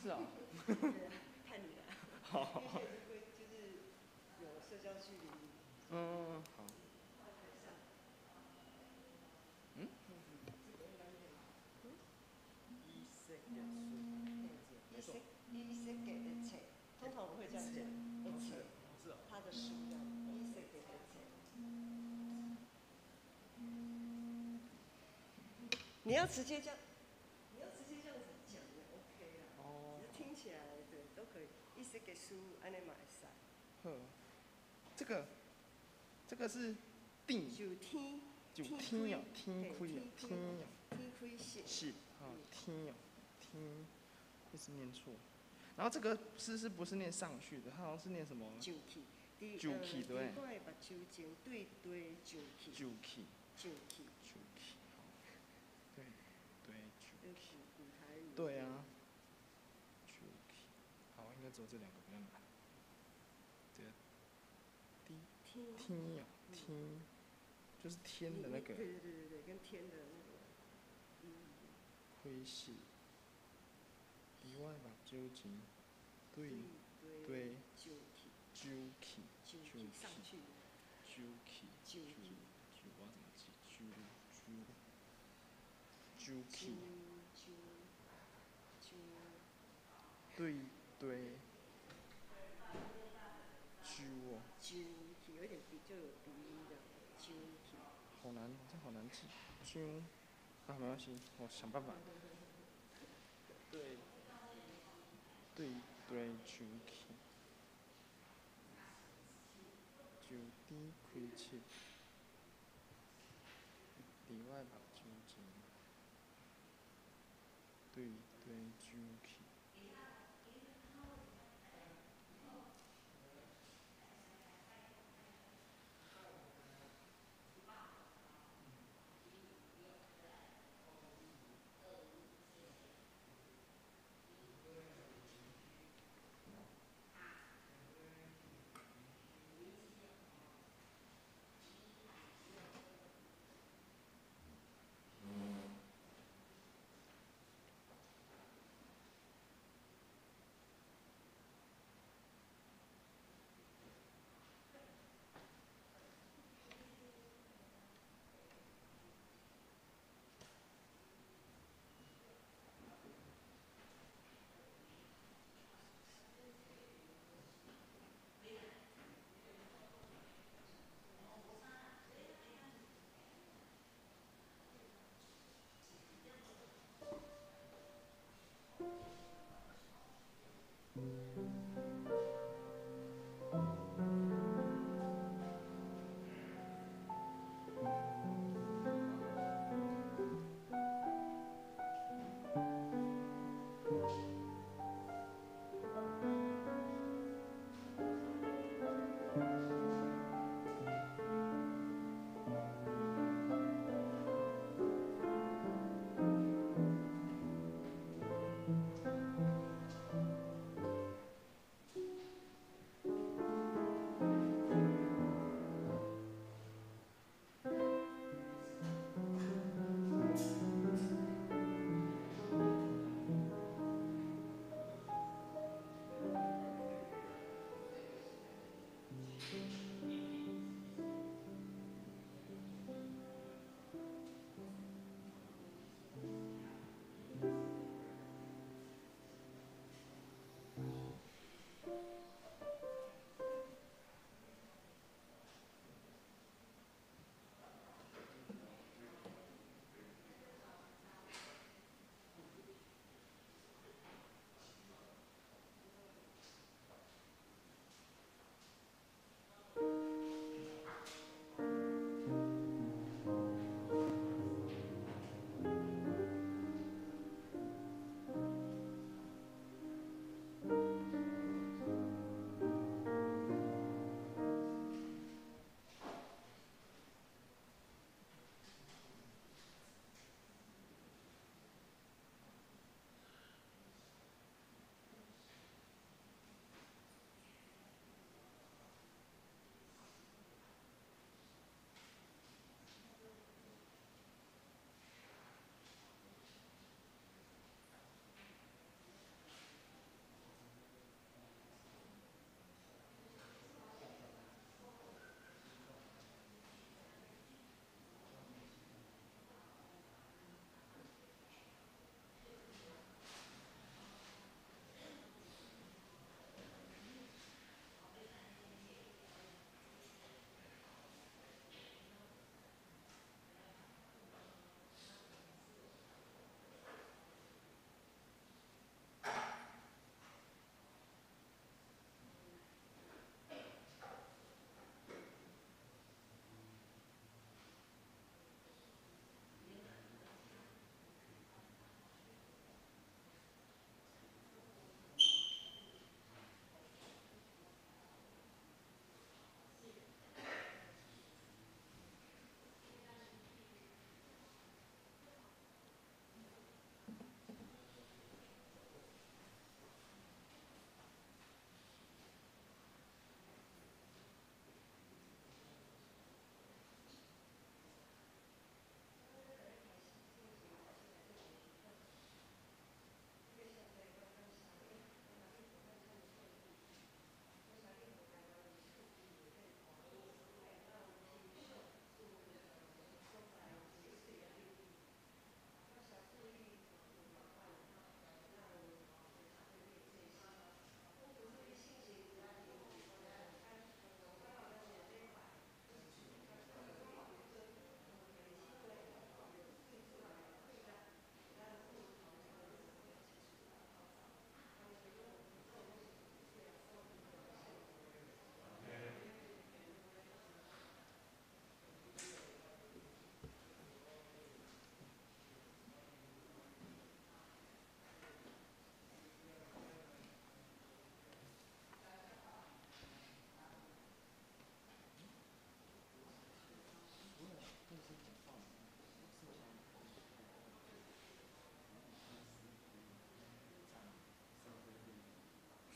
是啊。對啊，看你了。好。因為現在就是有社交距離。嗯，好。嗯？以色列書，以色列的冊，通常我會這樣講，的冊，他的書這樣，以色列的冊。你要直接這樣，你要直接這樣子講也 OK 啦。哦。只是聽起來對都可以。以色列書按呢嘛會使。好，這個是定。就天。就天哦，天開哦，天哦。天開色。是，好，天哦，天，一直念錯。然後這個是不是念上去的？它好像是念什麼？上去。上去對。我的目睭前對對上去。上去。上去。上去，好。對，對，上去。古台語。對啊。上去，好，應該只有這兩個比較難。這個，天。天哦，天，就是天的那個。對對對對對，跟天的那個。嗯。開始。佇我的目睭前，對對，上去，上去，上去，上去，上，我要怎麼記？上上上去，對對，上哦。上去有點鼻，就有鼻音的，上去。好難，這好難記。上，啊，沒關係，我想辦法。對。對對上去，就天開始，佇我的目睭前，對對上去。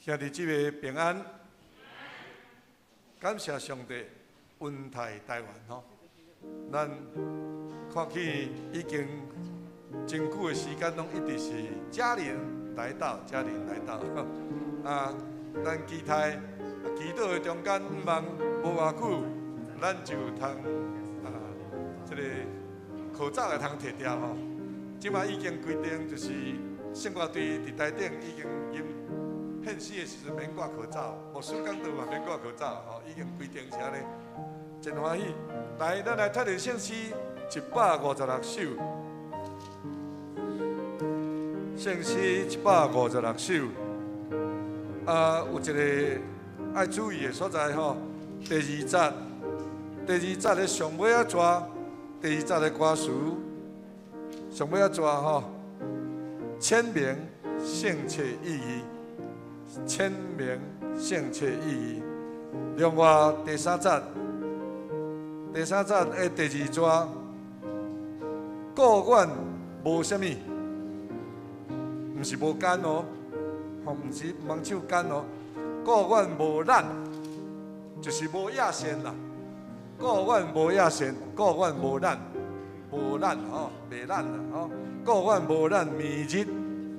兄弟姊妹平安，感謝上帝恩待台灣吼。咱看起已經真久的時間，攏一直是嘉玲來到，嘉玲來到。啊，咱期待祈禱的中間，毋望無偌久，咱就通啊，這个口罩會通脫掉吼。這擺已經規定，就是聖歌隊佇台頂已經因獻詩的時陣免掛口罩，牧師講道嘛免掛口罩吼，已經規定是按呢，真歡喜。來，咱來讀著聖詩156首，聖詩156首。啊，有一个愛注意的所在吼，第二節，第二節的上尾仔逝，第二節的歌詞上尾仔逝吼，簽名聖冊意義，簽名聖冊意義。另外第三節，第三節的第二逝，故阮無啥物，毋是無肝哦，吼，毋是毋通手肝哦。故阮無懶，就是無野心啦。故阮無野心，故阮無懶，無懶吼，袂懶啦吼。故阮無懶明日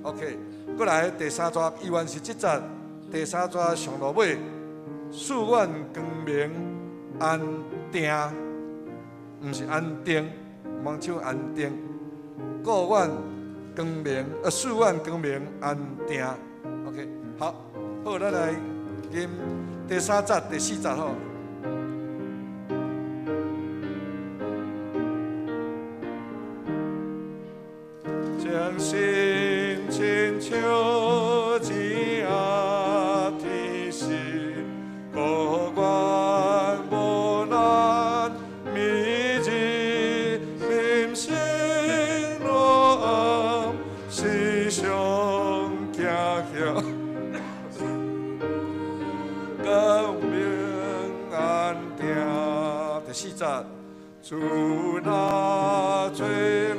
，OK。閣來第三逝，依然是這節，第三逝上落尾，賜阮光明安定，毋是安定，毋通唱安定。故阮光明，賜阮光明安定，OK。好，好，咱來吟第三節、第四節吼。將心親像一仔天使，故阮無難明日，眠醒落暗，時常行向光明安定。第四節，主若做阮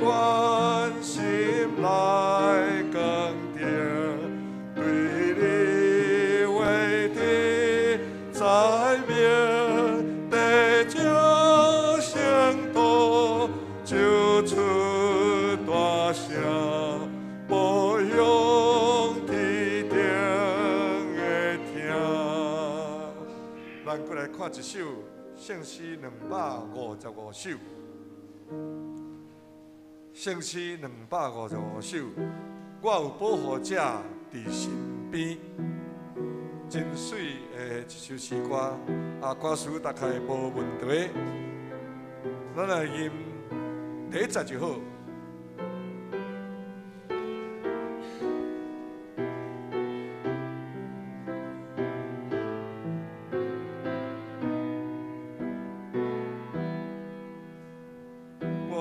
心內光照，對你話的載明，得著聖道，就出大聲，保養天頂的聽。咱閣來看一首聖詩255首。聖詩255首，我有保護者佇身邊，真媠的一首詩歌，啊，歌詞大概無問題。咱來吟第一節就好。我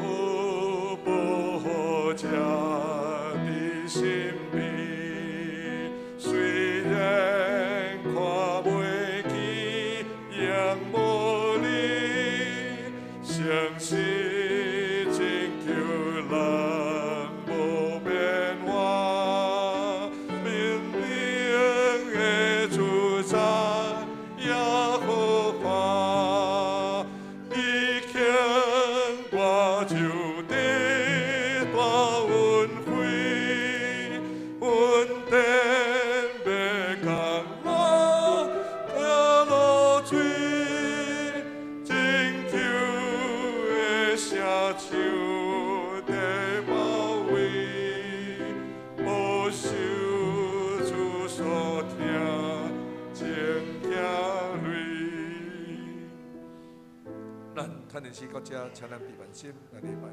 有保護者佇身邊，雖然看袂見，也無你，誠實拯救人無變化，明明的主宰耶和華，伊肯我就得大恩惠，恩典欲降落降落水，拯救的聖手在包圍，保守主所疼情行類。咱趁電視到這，請咱閉萬心來禮拜。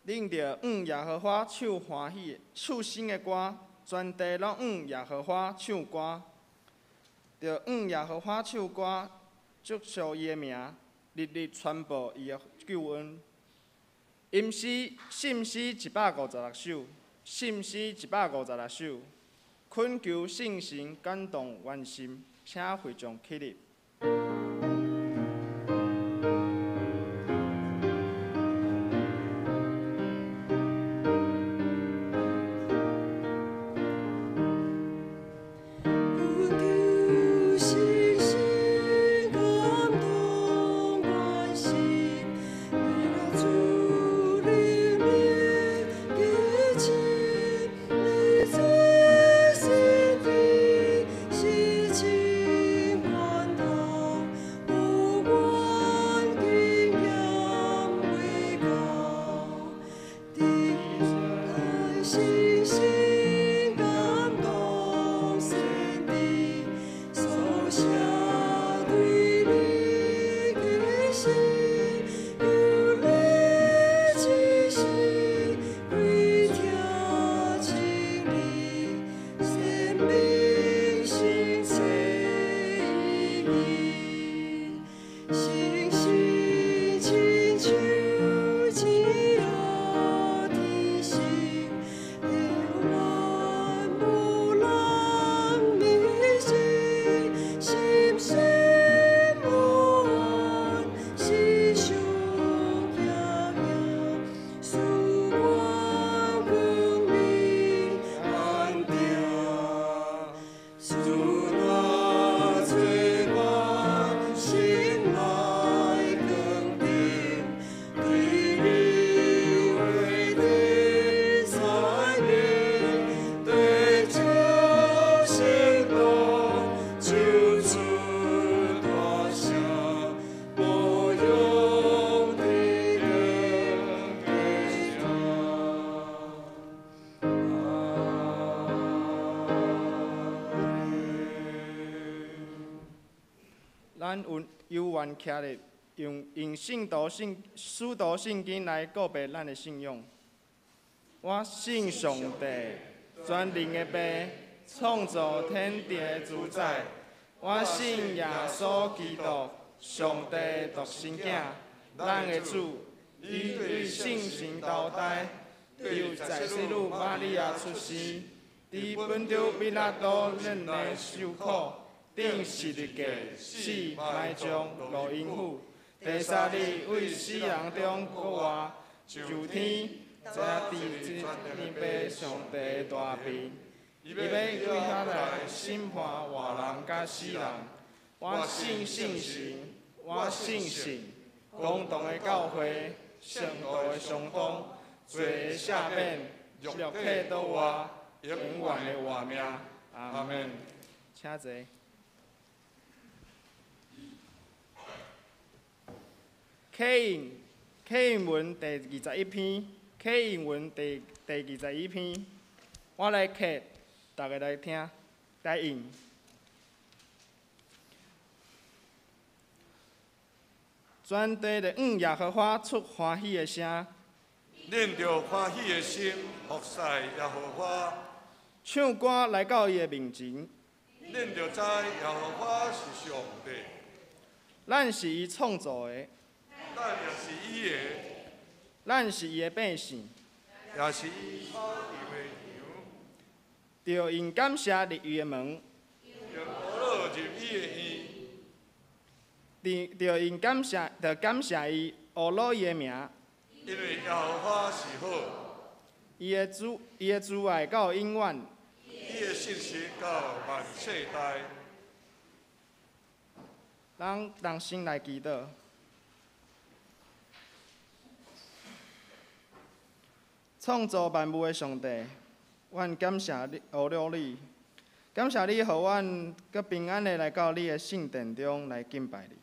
恁著向耶和华唱欢喜、唱新的歌，全地拢向耶和华唱歌。著向耶和华唱歌，祝颂伊的名，日日传报伊的救恩。吟诗、信诗156首，信诗156首，恳求圣神感动阮心，请会众起立。咱有有缘徛立，用圣徒圣使徒圣经来告白咱的信仰。我信上帝，全能的父，创造天地的主宰。我信耶稣基督，上帝的独生囝，咱的主。伊对圣神投胎，由在圣女玛利亚出生，伫本丢彼拉多忍耐受苦。钉十字架，死，埋葬，落阴府。第三日为死人中复活，上天，坐伫天父上帝的大边。伊欲对遐来审判活人佮死人。我信圣神，我信圣公同的教会，圣徒的相通，罪的赦免，肉体倒活，永远的活命。阿门。请坐。启应文第21篇，启应文第21篇。我來刻，逐家來聽，來應。全地著向耶和華出歡喜的聲。恁著歡喜的心服侍耶和華。唱歌來到伊的面前。恁著知耶和華是上帝。咱是伊創造的。咱也是伊的。咱是伊的百姓。也是伊草場的羊。著用感謝入伊的門。用歌樂入伊的院。著用感謝，著感謝伊，呵咾伊的名。因為耶和華是好。伊的慈愛到永遠。伊的信實到萬世代。咱同心來祈禱。創造萬物的上帝，阮感謝你，呵咾你，感謝你，予阮閣平安的來到你的聖殿中來敬拜你。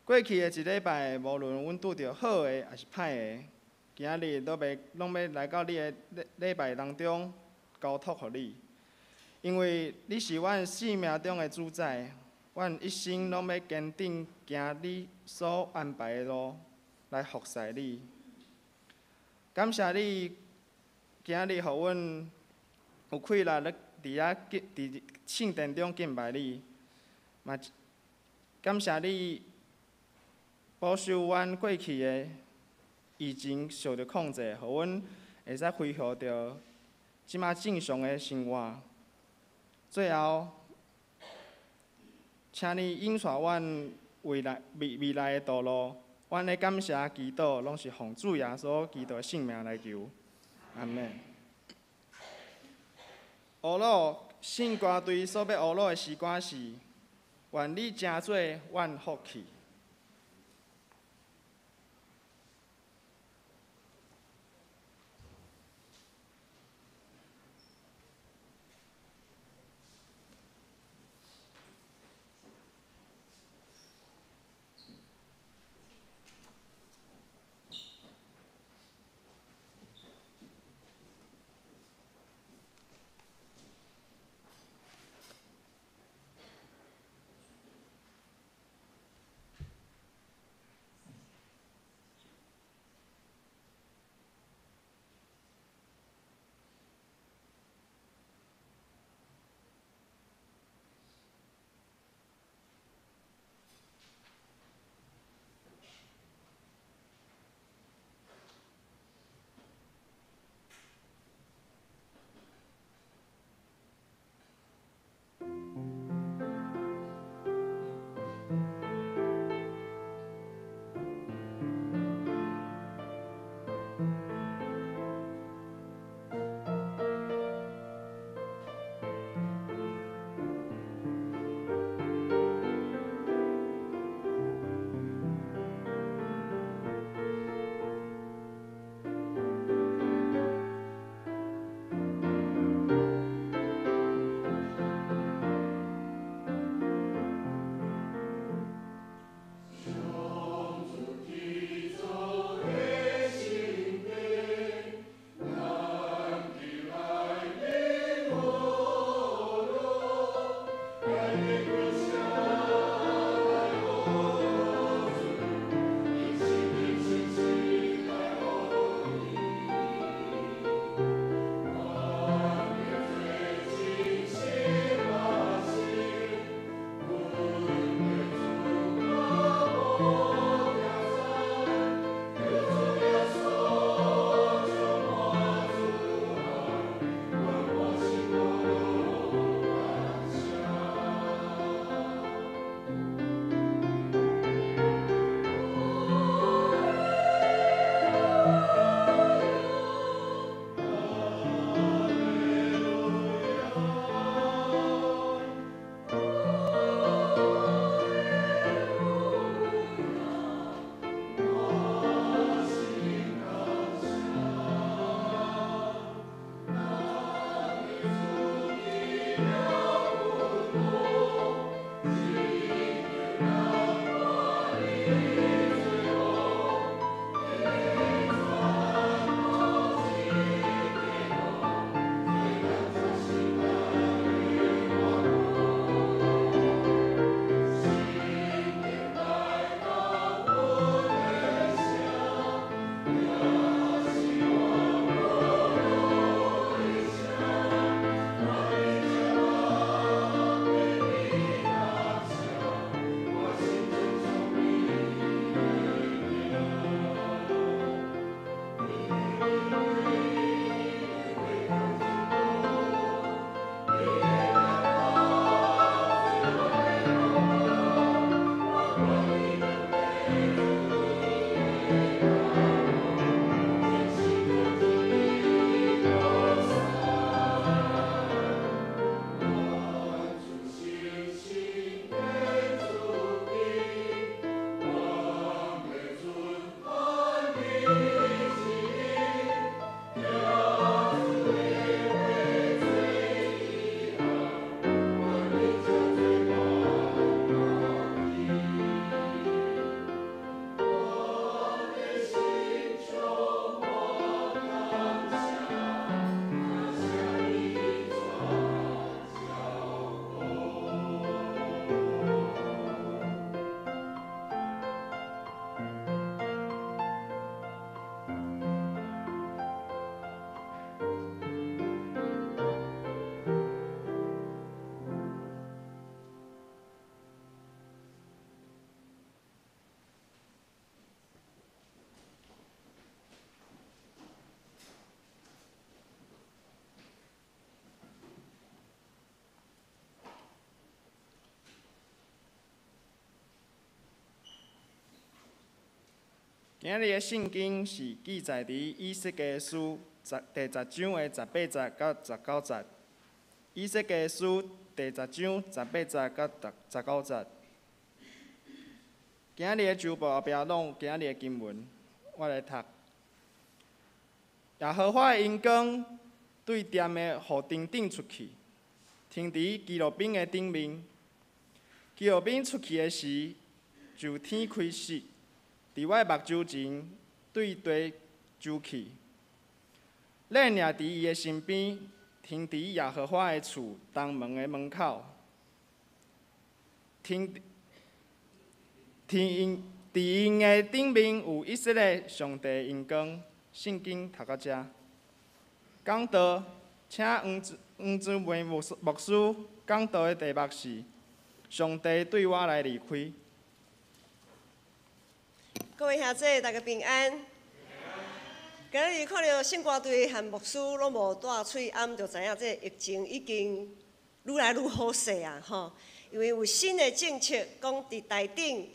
過去的一禮拜，無論阮拄著好的抑是歹的，今仔日都欲攏欲來到你的禮拜當中交託予你，因為你是阮生命中的主宰，阮一生攏欲堅定行你所安排的路來服侍你。感謝你，今仔日予阮有氣力咧佇遐佇聖殿中敬拜你，嘛感謝你保守阮過去的疫情受著控制，予阮會使恢復著這馬正常的生活。最後，請你引帶阮未來的道路。阮的感謝祈禱，攏是奉主耶穌基督的聖名來求，阿們。呵咾聖歌隊所欲呵咾的詩歌是：願你成做阮福氣。今日的聖經是記載佇以西結書第十章的十八節到十九節。以西結書第十章十八節到十九節。今日的周報後壁攏有今日的經文，我來讀。耶和華的榮光對殿的雨燈頂出去，停佇基路賓的頂面。基路賓出去的時，就天開隙，佇我的目睭前對地周去。鏈掠佇伊的身邊，停佇耶和華的厝東門的門口。停佇𪜶佇𪜶的頂面有以色列上帝的榮光。聖經讀到遮。講道，請黃黃梅牧師講道的題目是：上帝對我來離開。各位兄弟，大家平安。今日看著聖歌隊和牧師攏無戴喙罨，就知影這個疫情已經愈來愈好勢啊！吼，因為有新的政策，講佇台頂，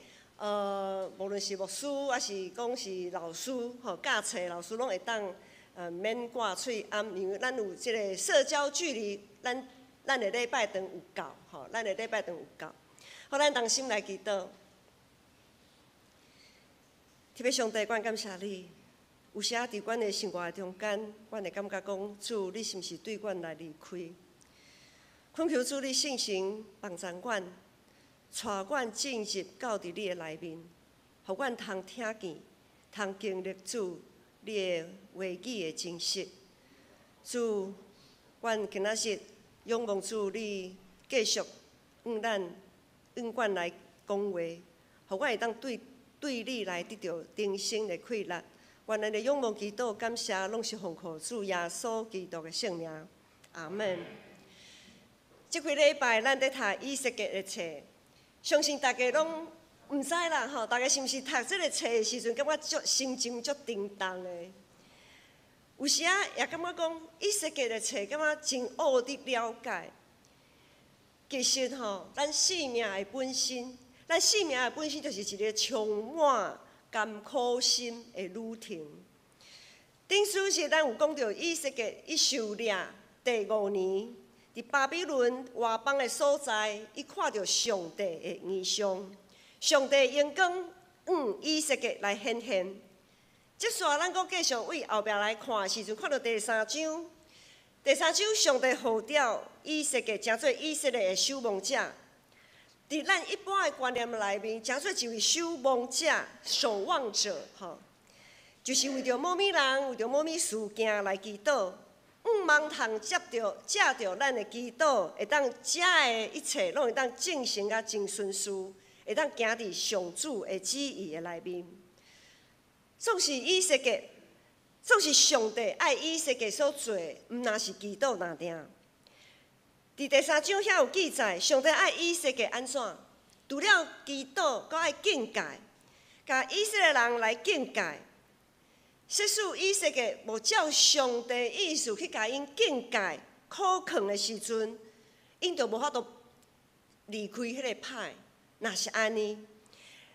無論是牧師抑是講是老師，吼，教冊老師攏會當免掛喙罨，因為咱有這個社交距離，咱的禮拜堂有夠，吼，咱的禮拜堂有夠。好，咱同心來祈禱。天父上帝，阮感謝你。有時仔佇阮的生活中間，阮會感覺講，主，你是毋是對阮來離開？懇求主，你聖神幫助阮，帶阮進入到佇你的內面，予阮通聽見、通經歷主你的話語的真實。主，阮今仔日仰望主，你繼續向咱、向阮來講話，予阮會當對你來得著重生的快樂。願咱的仰望祈禱感謝，攏是奉靠主耶穌基督的聖名。阿門。這幾禮拜咱佇讀以西結的冊，相信大家攏毋知啦吼，大家是毋是讀這个冊的時陣，感覺足心情足沉重的？有時仔也感覺講以西結的冊，感覺真奧得了解。其實吼，咱生命的本身，咱生命的本身就是一个充滿甘苦心的旅程。頂主日咱有講著以西結伊受掠第五年，佇巴比倫外邦的所在，伊看著上帝的異象，上帝榮光向以西結來顯現。這煞咱閣繼續為後壁來看的時陣，看著第三章，第三章上帝號召以西結，成做以色列的守望者。佇咱一般的觀念內面，成做一位守望者、守望者，吼，就是為著某物人、為著某物事件來祈禱，向望通接著、藉著咱的祈禱，會當遮的一切攏會當進行甲真順遂，會當行佇上主的旨意的內面。總是以西結，總是上帝愛以西結所做的，毋若是祈禱爾定。佇第三章遐有記載，上帝愛以西結按怎？除了祈禱，閣愛警戒，共以色列人來警戒。即使以西結無照上帝意思去共𪜶警戒、苦勸的時陣，𪜶就無法度離開彼個歹。若是按呢，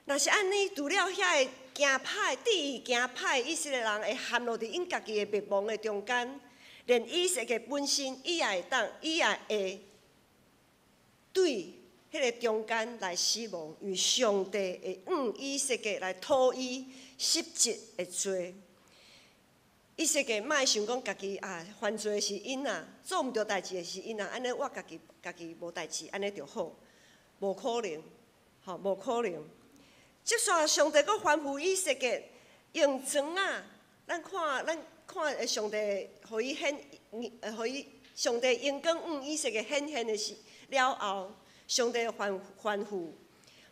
若是按呢，除了遐个行歹、恣意行歹，以色列人會陷落佇𪜶家己的滅亡的中間。連以西結本身，伊也會當，伊也會對彼个中間來死亡，因為上帝會向以西結來討伊失職的罪。以西結莫想講家己啊犯罪的是𪜶啊，做毋對代誌的是𪜶啊，按呢我家己家己無代誌，按呢就好，無可能，吼，無可能。這煞上帝閣吩咐以西結用磚仔，咱看上帝予伊顯，予伊上帝榮光向以西結顯現的時了後，上帝吩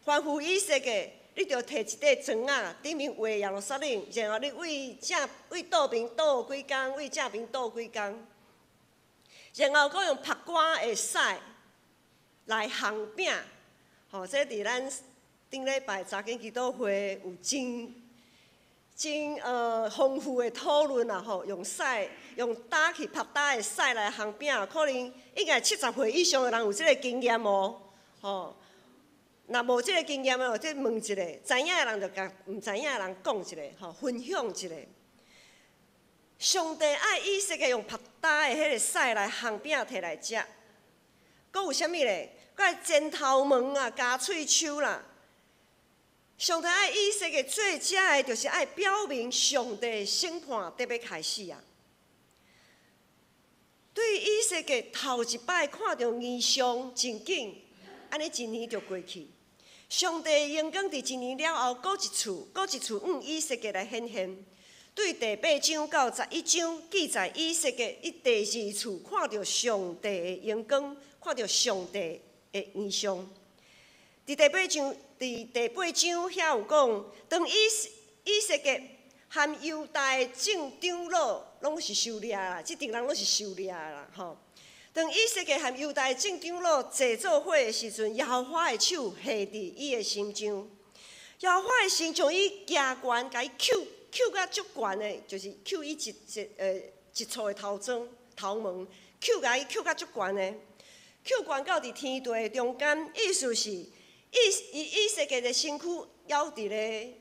咐以西結，你著提一塊磚仔，頂面畫耶路撒冷，然後你為倒爿倒幾工，為正爿倒幾工，然後閣用曝乾的屎來烘餅，吼，這佇咱頂禮拜查經祈禱會有真豐富的討論啦吼，用屎用焦去曝焦的屎來烘餅，可能應該70歲以上的人有這个經驗哦，吼。若無這个經驗的，這問一下，知影的人就共毋知影的人講一下，吼，分享一下。上帝愛以色列用曝焦的彼个屎來烘餅提來食，閣有啥物咧？閣愛剪頭毛啊，咬喙鬚啦。上帝愛以色列做這个，就是愛表明上帝審判得欲開始啊！對以色列頭一擺看著異象真緊，按呢一年就過去。上帝榮光佇一年了後，閣一次，閣一次向以色列來顯現。對第八章到11章記載，以色列伊第二次看著上帝的榮光，看著上帝的異象。佇第八章，佇第八章遐有講，當以色列和猶大的眾長老攏是狩獵啦，這陣人攏是狩獵啦，吼。當以色列和猶大的眾長老坐做伙的時陣，耶和華的手下佇伊的身上，耶和華的神將伊舉懸，共伊抾抾甲足懸的，就是抾伊一撮的頭妝頭毛，抾共伊抾甲足懸的，抾懸到佇天地的中間，意思是以色列的身軀猶佇咧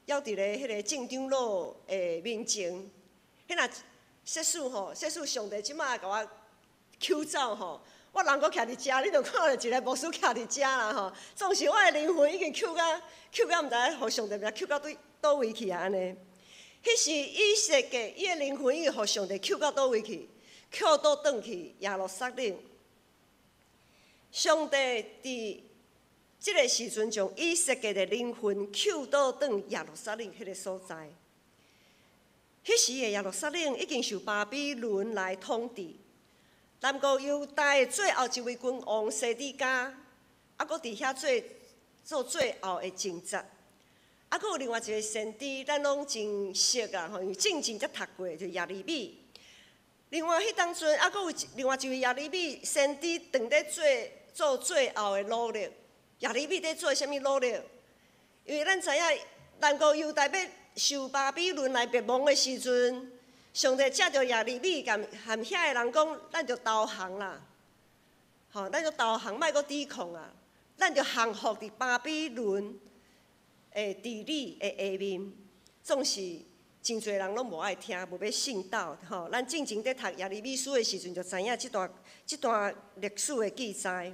彼个眾長老的面前。彼若設使吼，設使上帝這馬共我抾走吼，我人閣徛佇遮，你就看著一个牧師徛佇遮啦吼。總是我的靈魂已經抾甲毋知影，予上帝抾到佗位去啊按呢。彼時以色列伊的靈魂已經予上帝抾到佗位去，抾倒轉去耶路撒冷。上帝佇這个時陣將以色列的靈魂抾倒轉耶路撒冷彼个所在。彼時的耶路撒冷已經受巴比倫來統治。南國猶大的最後一位君王西底家，猶閣佇遐做最後的掙扎。猶閣有另外一個先知，咱攏真熟啊，吼，因為進前才讀過，就耶利米。另外，彼當陣猶閣有另外一位耶利米先知，當咧做最後的努力。耶利米佇做啥物努力？因為咱知影，南國猶大欲受巴比倫來滅亡的時陣，上帝藉著耶利米共和遐的人講，咱著投降啦，吼，咱著投降，莫閣抵抗啊，咱著降服佇巴比倫的治理的下面。總是真濟人攏無愛聽，無欲信道，吼。咱進前佇讀耶利米書的時陣，就知影這段歷史的記載。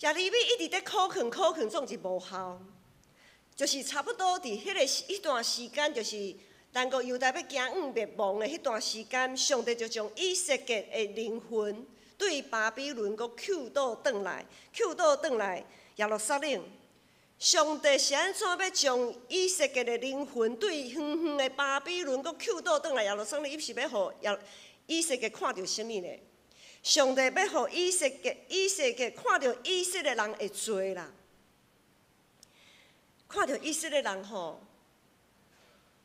耶利米一直佇苦勸苦勸，總是無效，就是差不多佇彼段時間，就是南國猶大欲行向滅亡的彼段時間，上帝就將以色列的靈魂對巴比倫閣抾倒轉來，抾倒轉來耶路撒冷。上帝是按怎欲將以色列的靈魂對遠遠的巴比倫閣抾倒轉來耶路撒冷？伊是欲予以色列看著啥物呢？上帝欲予以色列看著以色列人的罪啦，看著以色列人吼，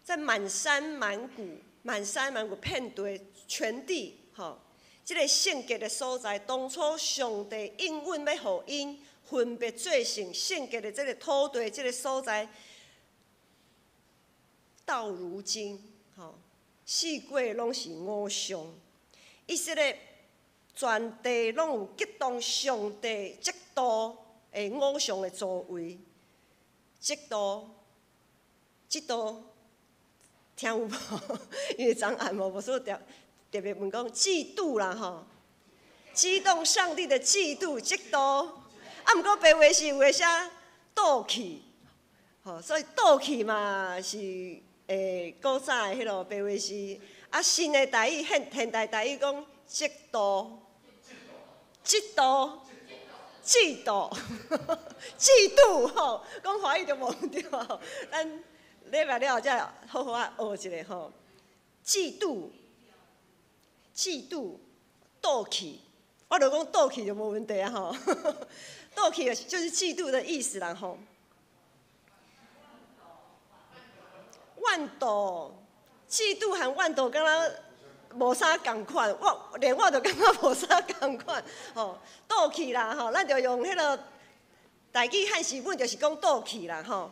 在滿山滿谷、滿山滿谷遍地全地吼，這个聖潔的所在，當初上帝應允欲予𪜶分別做聖聖潔的這个土地，這个所在，到如今吼，四界攏是偶像，以色列全地攏有激動上帝嫉妒的偶像的作為，嫉妒，嫉妒，聽有無？因為昨暗無，無所以特特別問講嫉妒啦吼，激動上帝的嫉妒，嫉妒。啊，毋過白話是有的寫妒氣，吼，所以妒氣嘛是古早的彼囉白話是，啊，新的台語現代台語講嫉妒。嫉妒，嫉妒，嫉妒吼，講華語就無對吼。咱禮拜了後才好好仔學一下吼。嫉妒，嫉妒，妒氣，我著講妒氣就無問題啊吼。妒氣就是嫉妒的意思啦吼。怨妒，嫉妒和怨妒敢若無啥仝款，我連我都感覺無啥仝款，吼，妒氣啦，吼，咱就用彼个台語漢字本，就是講妒氣啦，吼。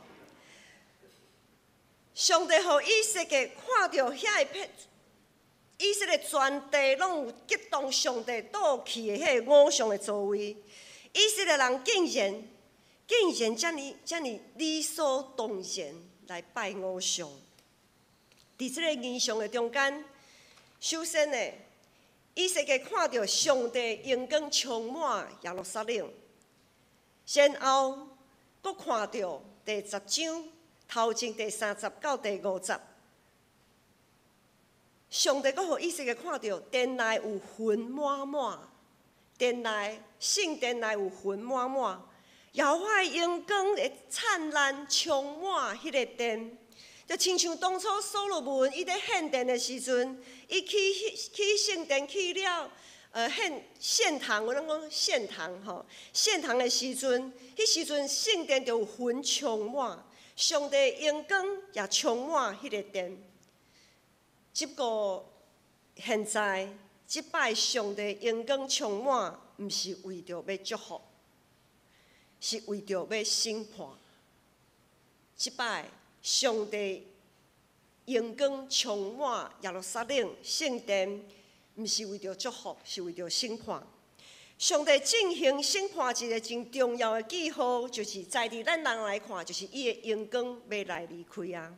上帝予以色列看著遐一片，以色列全地攏有激動上帝妒氣的彼个偶像的作為，以色列人竟然遮爾遮爾理所當然來拜偶像。佇這个異象的中間，首先呢，以西結看著上帝榮光充滿耶路撒冷，然後閣看著第10章頭前第30到第5節，上帝閣予以西結看著殿內有雲滿滿，殿內聖殿內有雲滿滿，耶和華的榮光會燦爛充滿彼个殿。就親像當初所羅門伊咧獻殿的時陣，伊去聖殿去了，獻堂，我攏講獻堂吼，獻堂的時陣，彼時陣聖殿就有雲充滿，上帝榮光也充滿彼個殿。只不過現在這擺上帝榮光充滿，毋是為著欲祝福，是為著欲審判。這擺上帝榮光充滿耶路撒冷聖殿，毋是為著祝福，是為著審判。上帝進行審判一个真重要的記號，就是在佇咱人來看，就是伊的榮光欲來離開啊，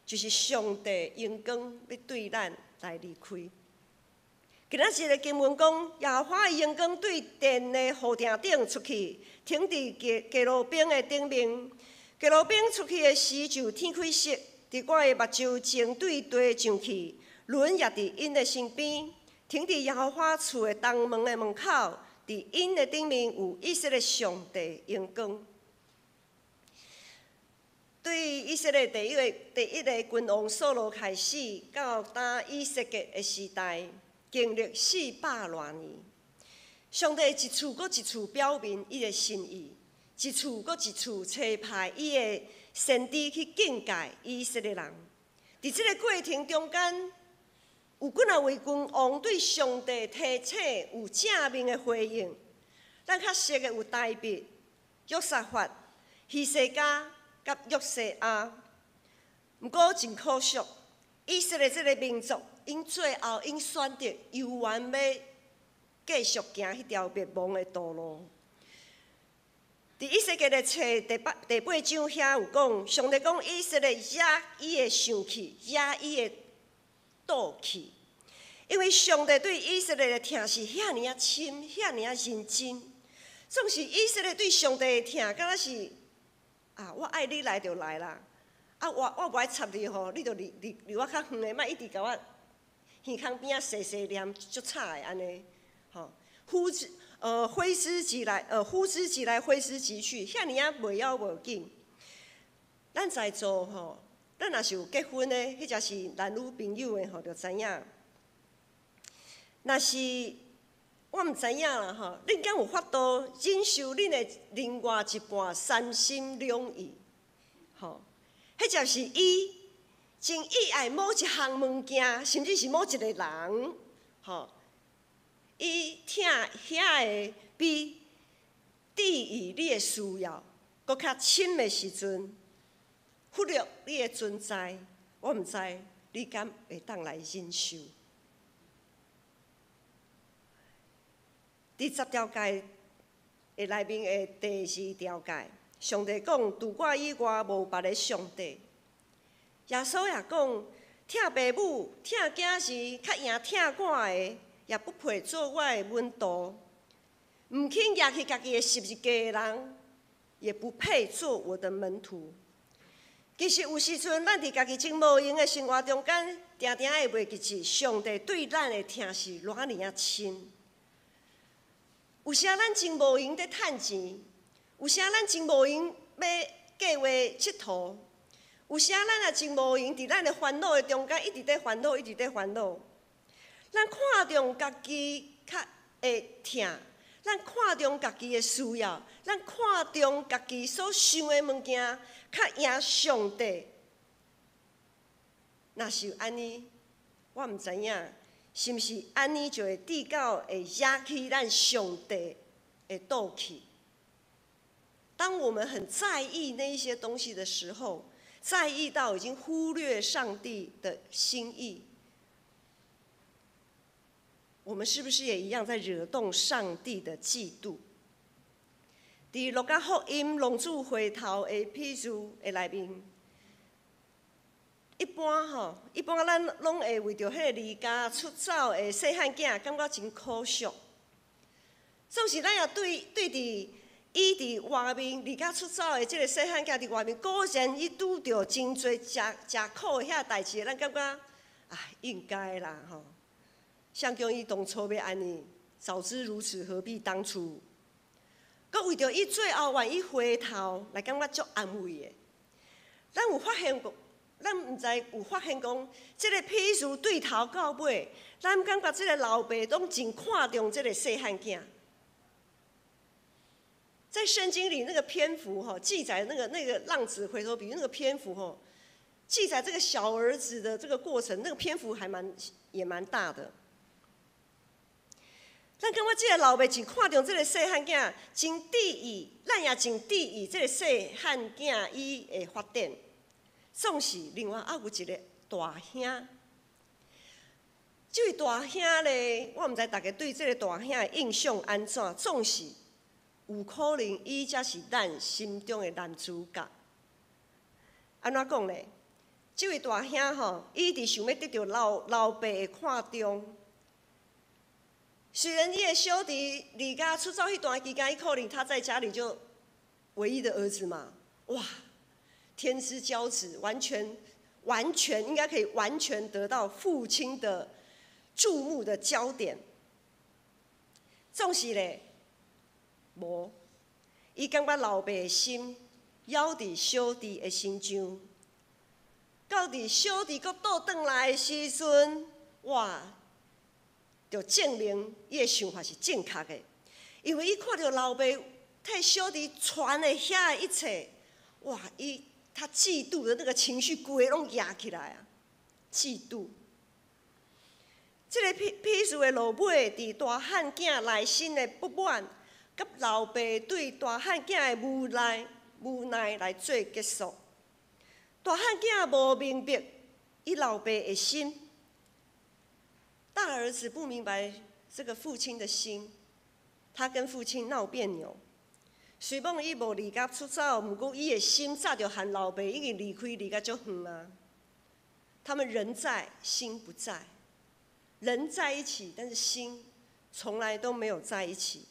就是上帝榮光欲對咱來離開。今仔日的經文講，耶和華的榮光對殿的雨棚頂出去，停佇基路伯的頂面。基路伯出去的時，就天開色，佇我的目睭前對地上去，輪也佇𪜶的身邊，停佇耶和華厝的東門的門口，佇𪜶的頂面有以色列上帝榮光。對以色列第一个君王掃羅開始，到今以西結的時代，經歷400外年，上帝一次閣一次表明伊的心意。一次閣一次差派伊的先知去警戒以色列人。佇這个過程中間，有幾若位君王對上帝提醒有正面的回應。咱較熟的有大衛、約沙法、希西家佮約西亞。毋過真可惜，以色列這个民族，𪜶最後𪜶選擇猶原欲繼續行彼條滅亡的道路。佇以西結的冊第8章遐有講，上帝講以色列惹伊會生氣，惹伊會妒氣，因為上帝對以色列的疼是遐爾仔深，遐爾仔認真。總是以色列對上帝的疼，敢若是啊，我愛你來就來啦，啊，我無愛插你吼，你就離我較遠的，莫一直共我耳孔邊仔細細念，足吵的按呢，吼，呼之即來，揮之即去，遐爾仔袂枵無緊。咱在座吼，咱若是有結婚的，彼者是男女朋友的吼，就知影。若是我毋知影啦吼，恁敢有法度忍受恁的另外一半三心兩意？吼，彼者是伊真意愛某一項物件，甚至是某一个人，吼。伊疼遐个比注意你的需要閣較深的時陣，忽略你的存在，我毋知你敢會當來忍受。佇十條誡的內面的第二條誡，上帝講：除我以外，無別个上帝。耶穌也講：疼爸母、疼囝兒，較贏疼我的，也不配做我的門徒。毋肯攑起家己的十字架的人，也不配做我的門徒。其實有時陣，咱佇家己真無閒的生活中間，定定會袂記得上帝對咱的疼是偌爾仔深。有時咱真無閒佇趁錢，有時咱真無閒欲計劃𨑨迌，有時咱也真無閒佇咱的煩惱的中間，一直佇煩惱，一直佇煩惱。咱看重家己較會疼，咱看重家己的需要，咱看重家己所想的物件，較贏上帝。若是按呢，我毋知影，是毋是按呢就會至到會惹起咱上帝的妒氣。當我們很在意那一些東西的時候，在意到已經忽略上帝的心意。我們是不是也一樣在惹動上帝的嫉妒？佇路加福音浪子回頭的譬喻的內面，一般吼，一般咱攏會為著彼个離家出走的細漢囝感覺真可惜。總是咱也對對佇伊佇外面離家出走的這个細漢囝佇外面，果然伊拄著真濟食食苦的遐代誌，咱感覺啊，應該啦吼。誰叫伊當初欲按呢，早知如此，何必當初？閣為著伊最後願意回頭來感覺足安慰的。咱有發現過，咱毋知有發現講，這个譬喻對頭到尾，咱感覺這个老爸攏真看重這个細漢囝。在聖經裡那個篇幅吼，記載那個浪子回頭比喻那個篇幅吼，記載這個小兒子的這個過程，那個篇幅還蠻也蠻大的。咱感覺這个老爸真看重這个細漢囝，真注意，咱也真注意這个細漢囝伊的發展。總是另外猶有一个大兄，這位大兄咧，我毋知大家對這个大兄的印象按怎，總是有可能伊才是咱心中的男主角。按怎講咧？這位大兄吼，伊一直想欲得著老老爸的看重。雖然伊的小弟離家出走彼段期間，伊可能他在家裡就唯一的兒子嘛，哇，天之驕子，完全完全應該可以完全得到父親的注目的焦點。總是咧，無，伊感覺老爸的心猶佇小弟的身上，到佇小弟閣倒轉來的時陣，哇！就證明伊的想法是正確的，因為伊看著老爸替小弟傳的遐一切，哇！伊他嫉妒的那個情緒，規个攏壓起來啊！嫉妒。這个譬譬喻的落尾，佇大漢囝內心的不滿，佮老爸對大漢囝的無奈無奈來做結束。大漢囝無明白伊老爸的心。大兒子不明白這個父親的心，他跟父親鬧彆扭。雖罔伊無離家出走，毋過伊的心早就和老爸已經離開，離甲足遠啊。他們人在，心不在；人在一起，但是心從來都沒有在一起。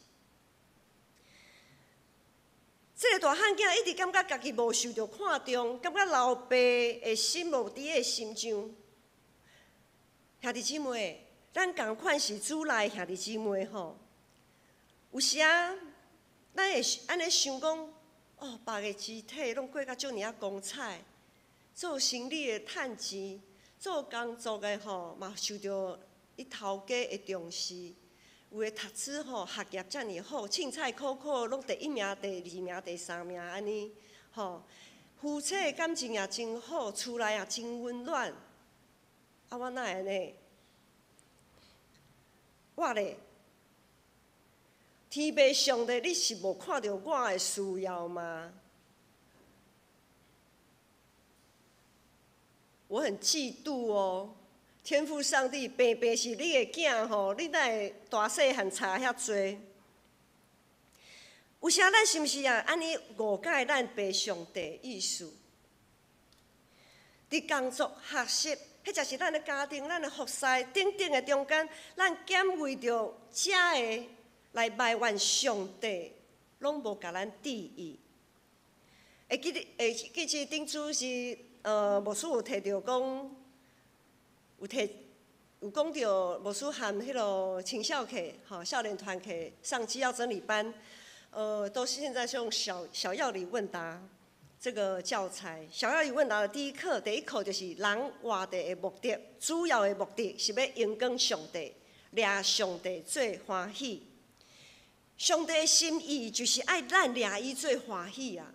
這个大漢囝一直感覺家己無受著看重，感覺老爸的心無佇伊的心上。兄弟姊妹，咱仝款是主內兄弟姊妹吼，有時啊，咱會按呢想講，哦，別个肢體攏過甲遮爾仔光彩，做生理的趁錢，做工作的吼嘛受著伊頭家的重視，有的讀書吼學業遮爾好，凊彩考考攏第一名、第二名、第三名按呢，吼，夫妻感情也真好，厝內也真溫暖，啊，我哪會按呢？我咧，天父上帝，你是無看著我的需要嗎？我很嫉妒哦，天父上帝，平平是你的囝吼，你哪會大細漢差遐濟？有時咱是毋是也按呢誤解咱爸上帝意思？佇工作、學習，彼者是咱的家庭、咱的服侍等等的中間，咱減為著遮个來埋怨上帝，攏無共咱注意。會記得會記得頂次是牧師有提著講，有提有講著牧師和彼个青少課吼少年團課上基要真理班，都現在是用小小要理問答這個教材。小要理問答的第一課，第一課就是人活著的目的，主要的目的是欲榮光上帝，掠上帝做歡喜。上帝的心意就是愛咱掠伊做歡喜啊！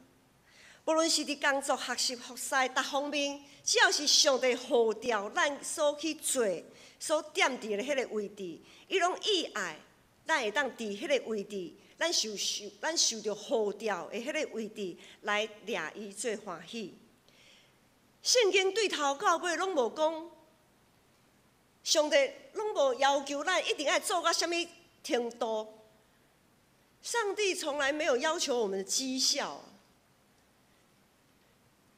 無論是佇工作、學習、服侍逐方面，只要是上帝呼召咱所去做、所踮佇的彼个位置，伊攏意愛咱會當佇彼个位置，咱受受咱受著呼召的彼个位置來掠伊做歡喜。聖經對頭到尾攏無講，上帝攏無要求咱一定愛做到啥物程度。上帝從來沒有要求我們的績效。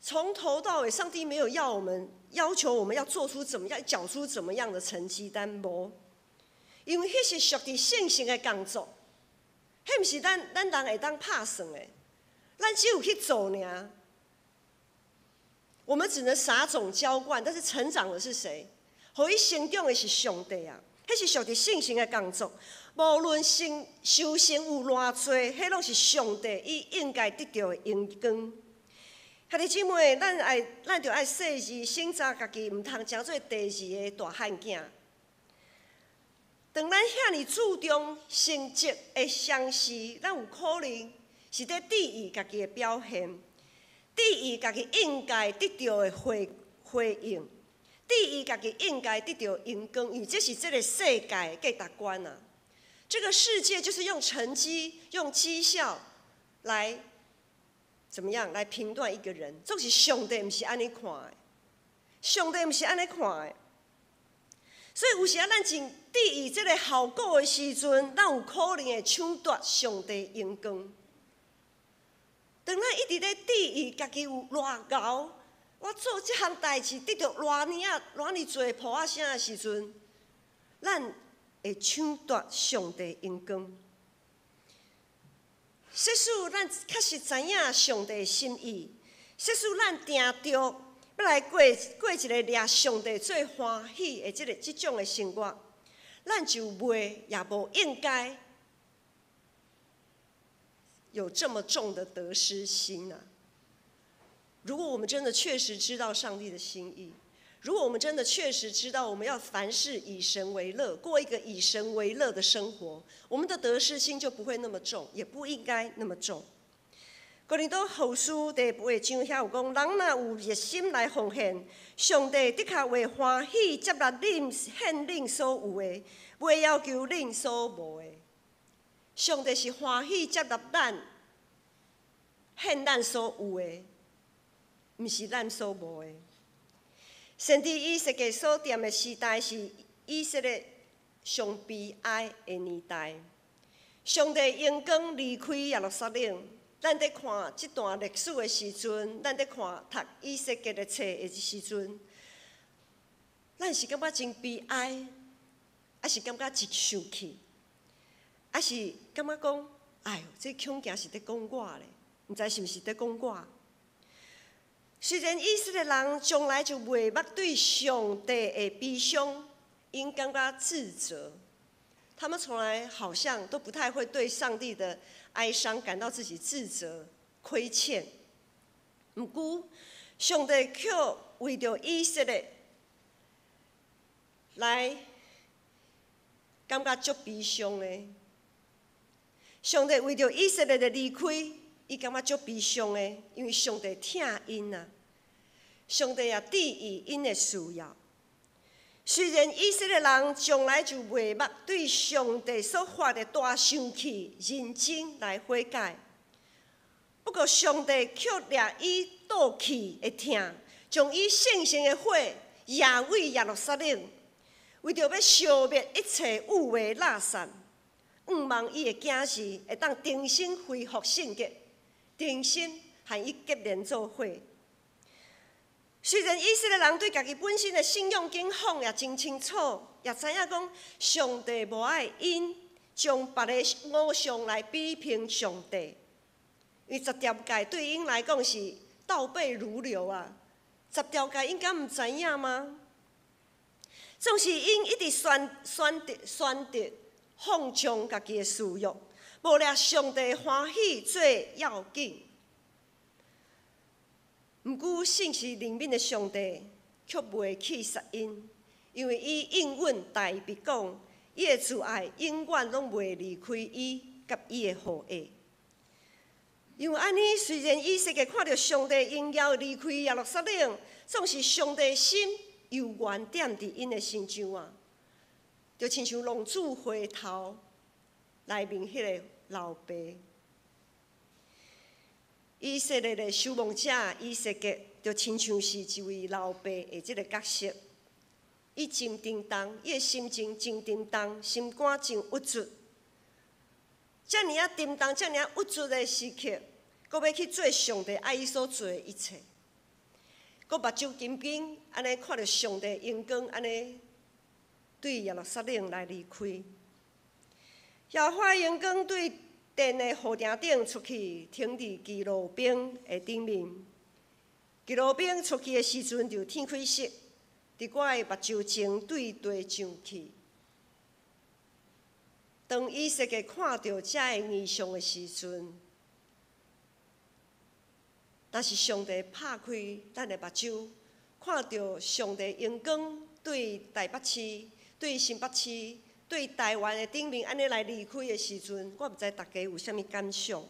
從頭到尾，上帝沒有要我們要求我們要做出怎麼樣、繳出怎麼樣的成績單，無。因為彼是屬佇聖神的工作，彼毋是咱人會當拍算的，咱只有去做爾。我們只能撒種澆灌，但是成長的是誰？予伊成長的是上帝啊！彼是屬佇聖神的工作，無論成收成有偌濟，彼攏是上帝伊應該得著的榮光。兄弟姊妹，咱著愛細緻省察家己，毋通成做第二个大漢囝。當咱遐爾注重成績的同時，咱有可能是佇質疑家己的表現，質疑家己應該得著的回應，質疑家己應該得著榮光，因為這是這个世界的價值觀啊。這個世界就是用成績、用績效來怎麼樣來評斷一個人？總是上帝毋是按呢看的，上帝毋是按呢看的。所以有時啊，咱真質疑這个效果的時陣，咱有可能會搶奪上帝榮光。當咱一直咧質疑家己有偌𠢕，我做這項代誌得著偌爾仔、偌爾濟噗仔聲的時陣，咱會搶奪上帝榮光。即使咱確實知影上帝的心意，即使咱定著欲來過一个掠上帝最歡喜的這種的生活，咱就袂也無應該有這麼重的得失心啊！如果我們真的確實知道上帝的心意，如果我們真的確實知道我們要凡事以神為樂，過一個以神為樂的生活，我們的得失心就不會那麼重，也不應該那麼重。哥林多後書第八章遐有講，人若有熱心來奉獻，上帝的確會歡喜接納恁獻恁所有的，袂要求恁所無的。上帝是歡喜接納咱獻咱所有的，毋是咱所無的。先知以西結所踮的時代是以色列上悲哀的年代，上帝榮光離開耶路撒冷。咱佇看這段歷史的時陣，咱佇看讀以西結的冊的時陣，咱是感覺真悲哀，抑是感覺真生氣，抑是感覺講，哎喲，這恐驚是佇講我咧，毋知是毋是佇講我。雖然以色列人從來就袂捌對上帝的悲傷，𪜶感覺自責，他們從來好像都不太會對上帝的哀傷感到自己自責、虧欠。毋過，上帝卻為著以色列來感覺足悲傷的。上帝為著以色列的離開，伊感覺足悲傷的，因為上帝疼𪜶啊，上帝也注意𪜶的需要。雖然以色列人從來就袂捌對上帝所發的大生氣認真來悔改，不過上帝卻掠伊倒氣的疼，將伊聖城的火惹對耶路撒冷，為著欲燒滅一切有的垃圾，向望伊的子嗣會當重新恢復聖潔，重新和伊結連做伙。雖然以色列人對家己本身的信仰境況也真清楚，也知影講上帝無愛𪜶將別个偶像來比評上帝，因為十條誡對𪜶來講是倒背如流啊！十條誡𪜶敢毋知影嗎？總是𪜶一直選擇放縱家己的私欲，無掠上帝歡喜做要緊。毋過信實憐憫的上帝卻袂去殺𪜶，因為伊應允大衛講，伊的慈愛永遠攏袂離開伊佮伊的後裔。因為按呢，雖然以西結看著上帝榮耀離開耶路撒冷，總是上帝心猶原踮佇𪜶的身上啊，就親像浪子回頭來問彼个老爸。以色列的守望者以西結，就親像是一位老爸的這个角色。伊真沉重，伊的心情真沉重，心肝真鬱卒。遮爾仔沉重、遮爾仔鬱卒的時刻，閣欲去做上帝愛伊所做的一切，閣目睭金金，按呢看著上帝榮光，按呢對耶路撒冷來離開。耶和華榮光對殿的護埕頂出去，停佇基路伯的頂面。基路伯出去的時陣，就天開色，佇我的目睭前對地上去。當以西結看著這个異象的時陣，但是上帝拍開咱的目睭，看著上帝榮光對台北市、對新北市、對台灣的頂面按呢來離開的時陣，我毋知大家有啥物感想。